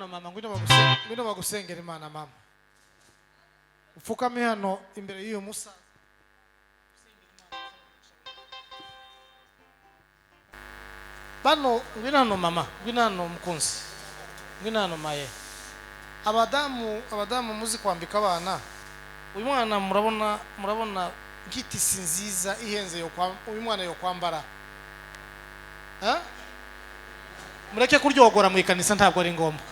Hano mama, ngwino bagusengera Imana. Mama, upfukame hano imbere y'uyu musaza. Bano, ngwino hano mama, ngwino hano mukunzi, ngwino hano maye. Abadamu muzi kwambika abana. Uyu mwana murabona nk'itisi nziza ihenze yo kwa uyu mwana yo kwambara. Eh? Mureke kuryogora mu ikanisa, ntabwo ari ngombwa.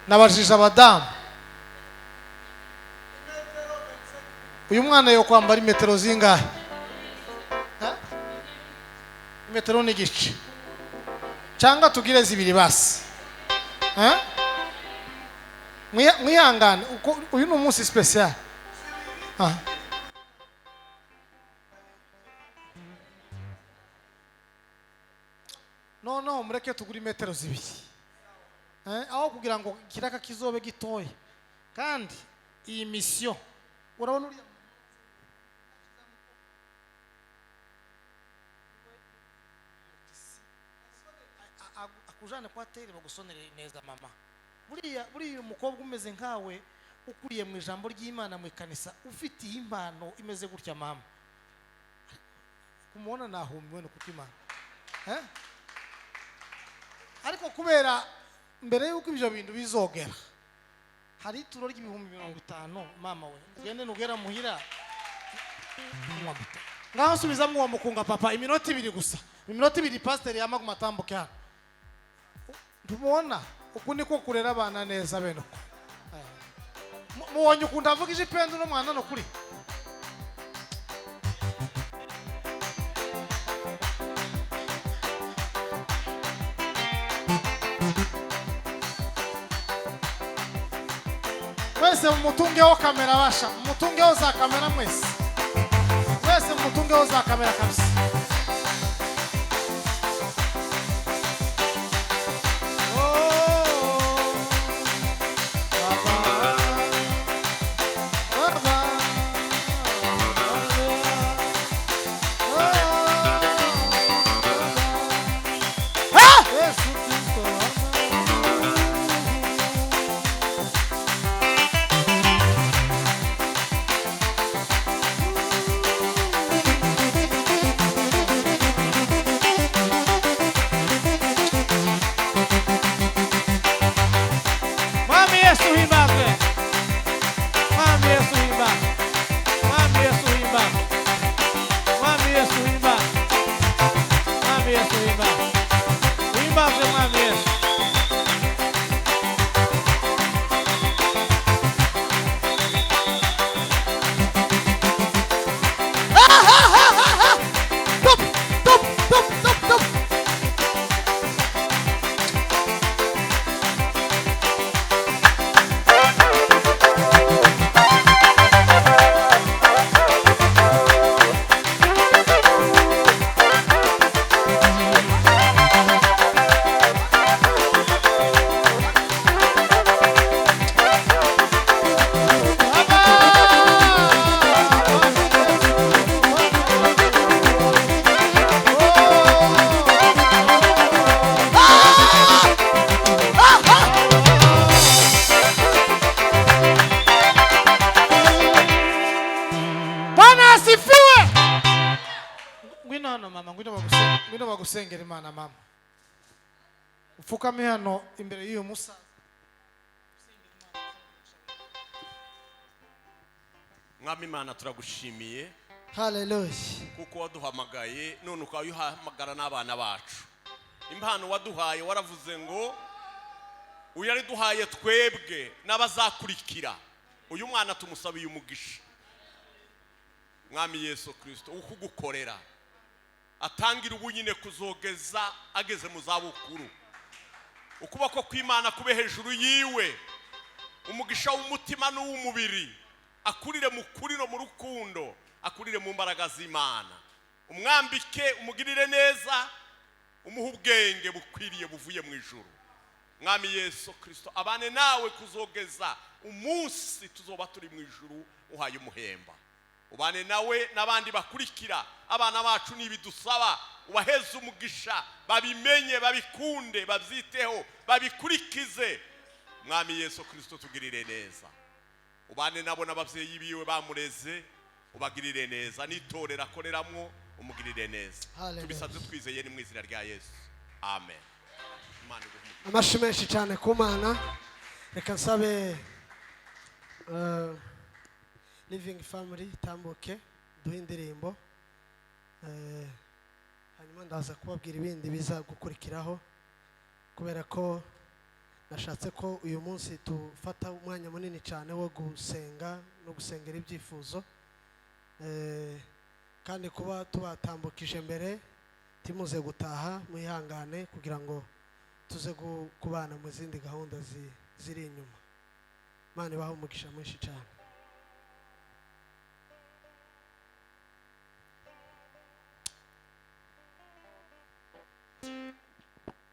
Nabajije abadamu, uyu mwana yo kwambara imetero zingahe? Eh? Imetero n'igice cyangwa tugire zibiri basi. Eh? Mwihangane, uko uyu ni umunsi special. Ah. No, mureke tugure imetero zibiri. Eh, aho kugira ngo kiraka kizobe gitoya. Kandi iyi mission, urabona uriya akujane kwa tere bagusonere neza mama. Buriya umukobwa umeze nkawe ukuriye mu ijambo ry'Imana mu ikanisa, ufite iyi impano imeze gutya mama, kumubona nahumiwe no kuko Imana. Eh? Ariko kubera mbere yuko ibyo bintu bizogera hari ituro ry'ibihumbi 50, mama we, ugende nugera muhira unywa amata. Ngaho subizamo uwo mukunga papa, iminota ibiri gusa, iminota ibiri pasiteri yamaguma atambuke hano. Ntubona uku niko kurera abana neza bene uko. Mubonye ukuntu avuga ijipendo uno mwana no kuri. Mwese mumutungeho kamera basha, mumutungeho za kamera mwese. Mwese mumutungeho za kamera kabisa. Oh, Baba, Baba, Baba. Ah! Yesu Kristo. Mwami Yesu himbazwe. Mwami Yesu himbazwe. Mwami Yesu himbazwe. Mwami Yesu himbazwe. Mwami Yesu himbazwe. Himbazwe Mwami Yesu. Top, top, top, top, top. Bwana asifiwe. Ngwino hano mama, ngwino bagusengera Imana mama. Upfukame hano imbere y'uyu musaza. Mwami Imana, turagushimiye Haleluya. kuko waduhamagaye none ukaba uhamagara n'abana bacu. Impano waduhaye, waravuze ngo uyu duhaye twebwe n'abazakurikira. Uyu mwana tumusabiye umugisha, Mwami Yesu Kirisito, ukugukorera atangira ubu nyine kuzogeza ageze mu zabukuru. Ukuboko kw'Imana kube hejuru yiwe, umugisha w'umutima n'uw'umubiri, akurire mu kuri no mu rukundo, akurire mu mbaraga z'Imana. Umwambike, umugirire neza, umuhe ubwenge bukwiriye buvuye mu ijuru. Mwami Yesu Kirisito, abane nawe kuzogeza umunsi tuzoba turi mu ijuru uhaye umuhemba. Ubane nawe n'abandi bakurikira. Abana bacu n'ibidusaba, ubaheze umugisha, babimenye, babikunde, babyiteho, babikurikize. Mwami Yesu Kristo, tugirire neza, ubane nabo n'ababyeyi biwe bamureze, ubagirire neza, n'itorero akoreramwo umugirire neza. Hallelujah. Tubisabye twizeye, ni mu izina rya Yesu, amen. Imana iguhe umugisha. Amashi menshi cyane ku Mana. Reka nsabe Living Family itambuke duhe indirimbo, hanyuma ndaza kubabwira ibindi biza gukurikiraho, kubera ko nashatse ko uyu munsi tufata umwanya munini cyane wo gusenga no gusengera ibyifuzo. Kandi kuba tubatambukije mbere, timuze gutaha, mwihangane kugira ngo tuze kubana mu zindi gahunda ziri inyuma. Imana ibahe umugisha mwinshi cyane.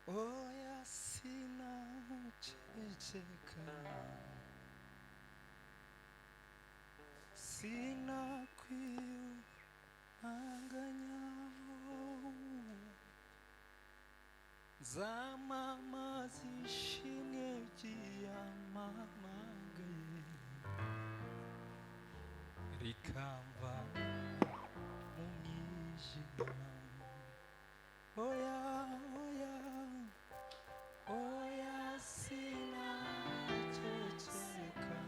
Oya, sinaceceka, sinakwiyumanganya, nzamamaza ishimwe ryiyamamagaye rikamva mu mwijima. Oya, oya, oya, sinaceceka,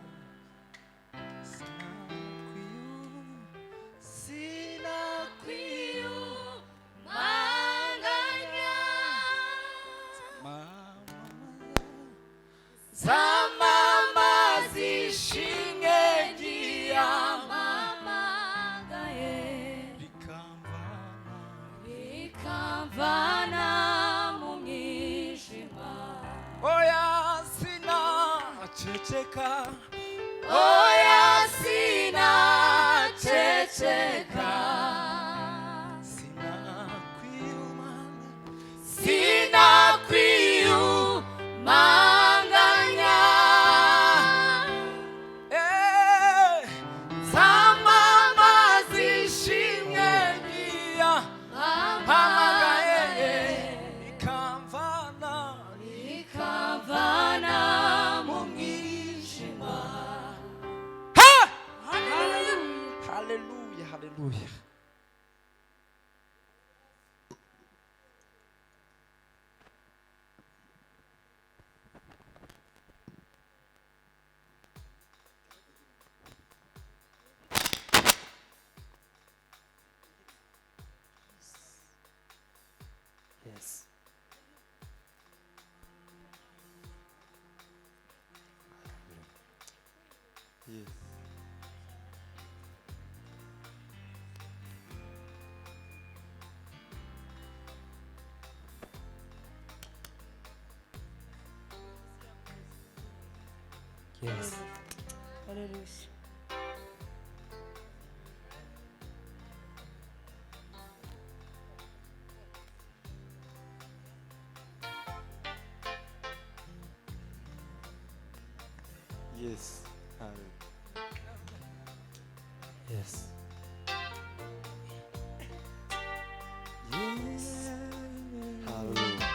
sinakwiyumanganya, zamamaza ishimwe ryiyamamagaye rikamvana, Rikamvana mu mwijima. Oya, sinaceceka. Oya, sinaceceka. Sinakwiyumanga. Sinakwiyumanganya. Eh, zamamaza ishimwe ryiyamamagaye rikamvana, Rikamvana mu mwijima. Haleluya, haleluya. Yes. Yes. Yes. Hallelujah. Yes. Hallelujah. Yes. Yes. Hallelujah.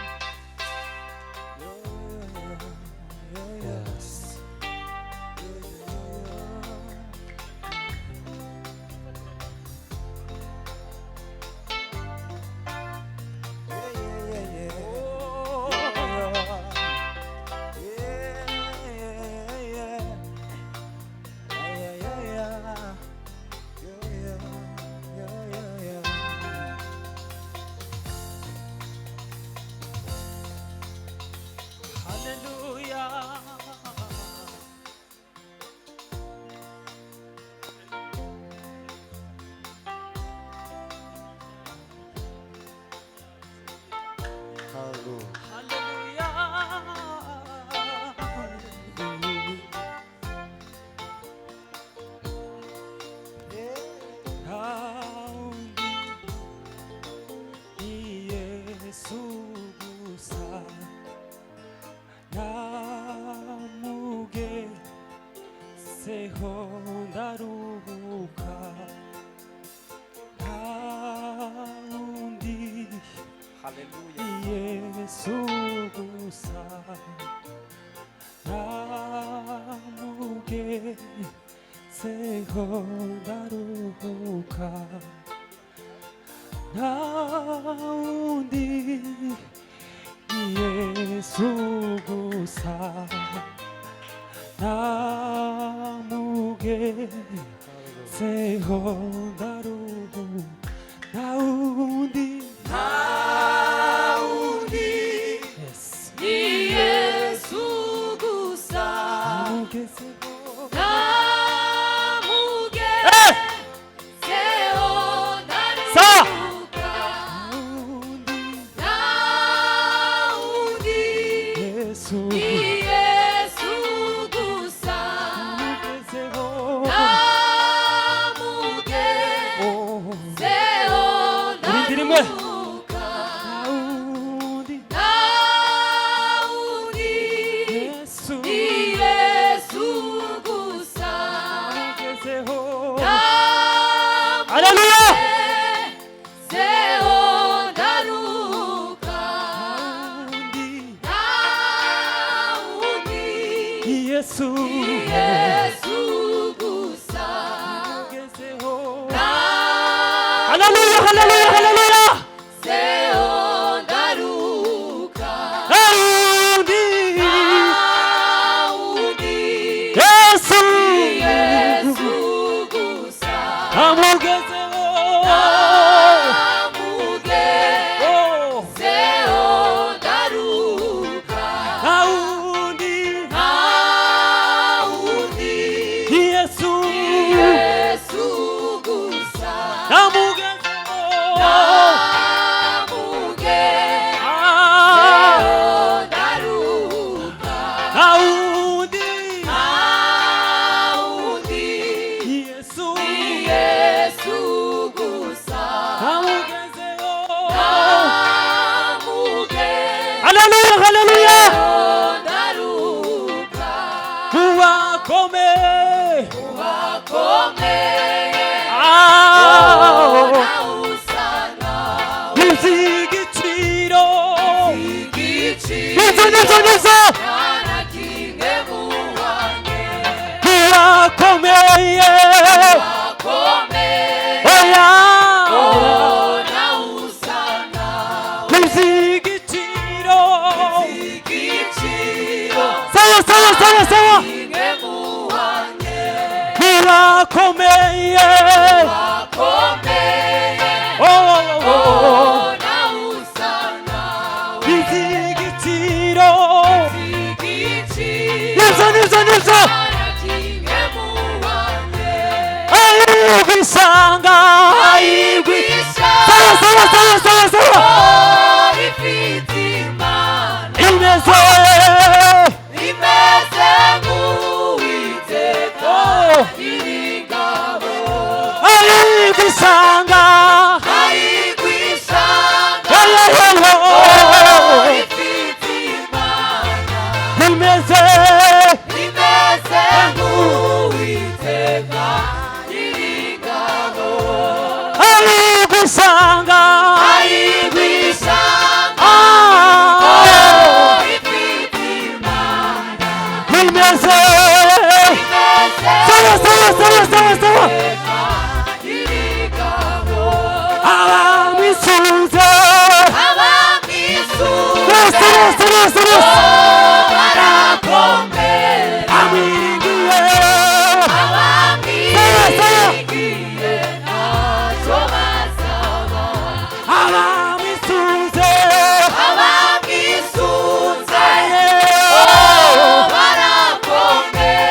Yes. Hallelujah. Hallelujah. Hallelujah. Ntawundi ni Yesu gusa, namugezeho ndaruhuka. Ntawundi Hallelujah. Yesu gusa. Mugezeho ndaruhuka, nta wundi ni Yesu gusa. Namugezeho ndaruhuka, nta wundi, Nta wundi. Yes. Ni Yesu gusa. Namugezeho. Namugezeho ndaruhuka. Nta wundi. Nta wundi. Yesu. Ni Yesu gusa. Namugezeho. Namugezeho Urindi rimwe. ndaruhuka. Nta wundi. Nta wundi. Yesu. Ni Yesu gusa. Namugezeho. Haleluya. Haleluya. Zeho ndaruhuka. Wundi. Nta wundi. Yesu. Yesu gusa. Namugezeho. Nta Haleluya, haleluya, haleluya. Zeho ndaruhuka. Wundi. Nta wundi. Yesu. Yesu gusa. Namugezeho. Namugezeho Oh. ndaruhuka. Nta wundi. Nta wundi. Yesu. Yesu gusa. Namugezeho. Namugezeho Ah. ndaruhuka. Nta wundi. Nta wundi. Yesu. Yesu gusa. Namugezeho. Namugezeho Haleluya, haleluya. ndaruhuka. Uwakomeye. Ubakomeye. Ah. Nawusa nawe. Nzi igiciro. Igiciro. Nibyo, nibyo, nibyo. Nta na kimwe muhanye. Uwakomeye. Ubakomeye. Oya. Nawusa nawe. Nzi igiciro. Igiciro. Sawa, sawa, sawa, sawa. Kimwe muhanye. Uwakomeye. Ubakomeye. Oh, oh, oh. Nawusa nawe. Nzi igiciro. Igiciro. Nibyo, nibyo, nibyo. Nta na kimwe muhanye. Ayigwisanga. Ayigwi. Sawa, sawa, sawa, sawa, sawa. Ifite Imana. Imeze. Imeze nk'Uwiteka Oh. Nyiringabo. Ayigwisanga. Ayigwisanga. Oh. Ifite Imana. Imeze. Imeze nk'Uwiteka Nyiringabo. Ayigwisanga. Ayigwisanga. Ah. Ifite Imana. Imeze. Imeze Sawa, sawa, sawa, sawa, sawa. nk'Uwiteka Nyiringabo. Abamwisunze. Abamwisunze. Bose, bose, bose, bose. Barakomeye. Amwiringiye. Abamwiringiye ntacyo bazaba. Abamwisunze. Abamwisunze. Oh. Barakomeye.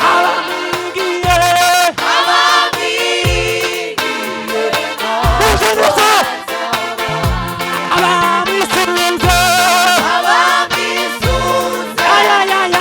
Abamwiringiye. Abamwiringiye Bose, ntacyo bose. bazaba. Abamwisunze. Abamwisunze. Ay, ay, ay, ay.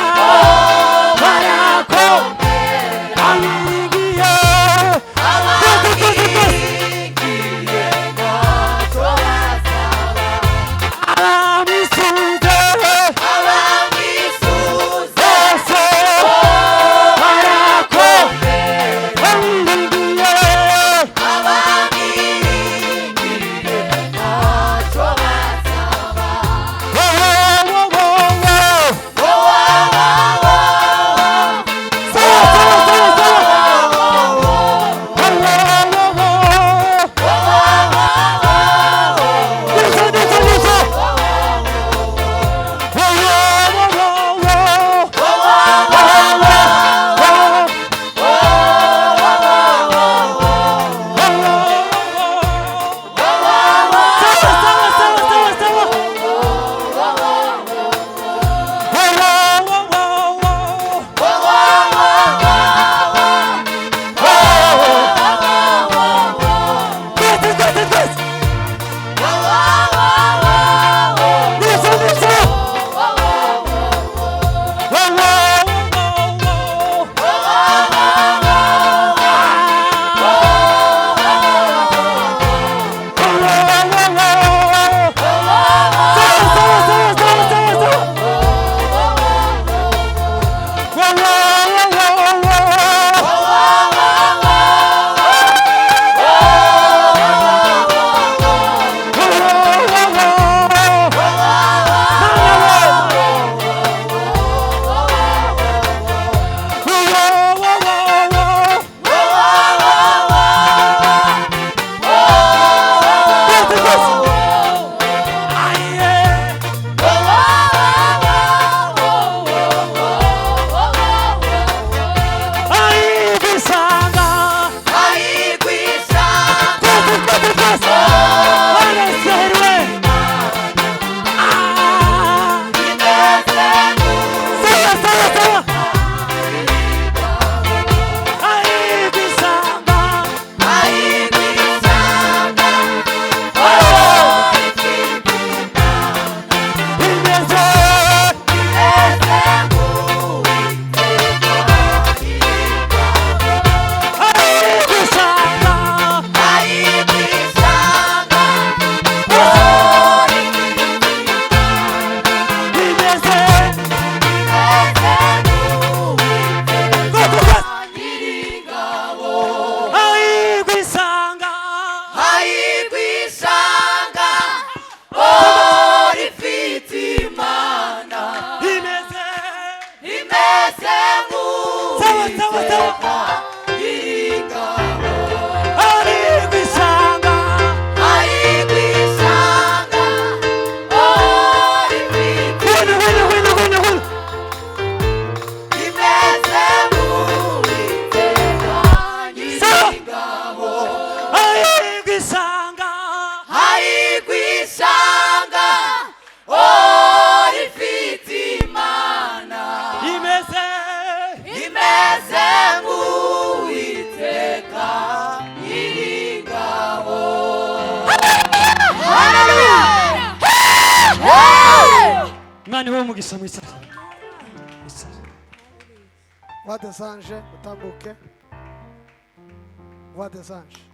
Imana ibahe umugisha mwiza. Voix des anges, utambuke. Voix des anges.